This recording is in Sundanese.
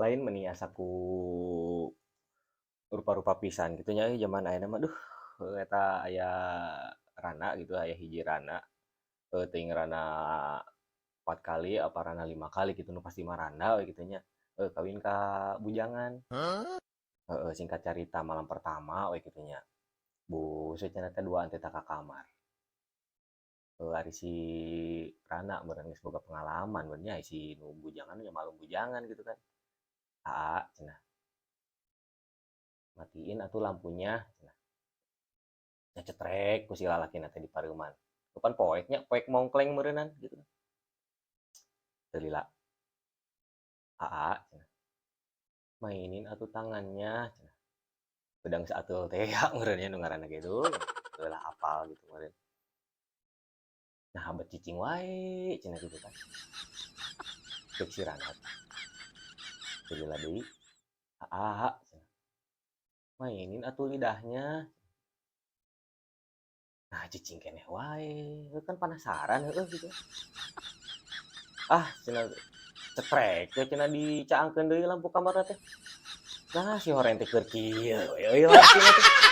Lain meni asa ku rupa-rupa pisan kitu nya euy jaman ayeuna mah, duh, eta aya rana gitu, aya hiji rana, teuing rana 4 kali apa rana 5 kali gitu, nu pasti mah randa we kitu nya, kawin ka bujangan. Heeh, singkat carita malam pertama we kitu nya, buset cenah teh duaan teh ka kamar. Ari si rana meureun geus boga pengalaman meureun nya, si nu bujangan nya malum bujangan gitu kan. "Aa," cenah, "matiin atuh lampunya," cenah. Nya cetrek ku si lalakina teh dipareuman. Pan poek nya, poek mongkleng meureunan gitu. Teu lila. "Aa," cenah, "mainin atuh tangannya," cenah. Bedang saateul teh ya meureun nya nu ngaranna ge, duh, heulah apal gitu meureun. "Naha bet cicing wae," cenah kitu kan. Ceuk si rana teh. Teu lila deui. "Aa," cenah, "mainin atuh lidahnya." Nah, cicing keneh wae, heuh kan panasaran heueuh gitu. "Ah," cenah, cetrek we cenah dicaangkeun deui lampu kamarna teh. Nah, si horeng teh keur kieu we euy lalakina teh.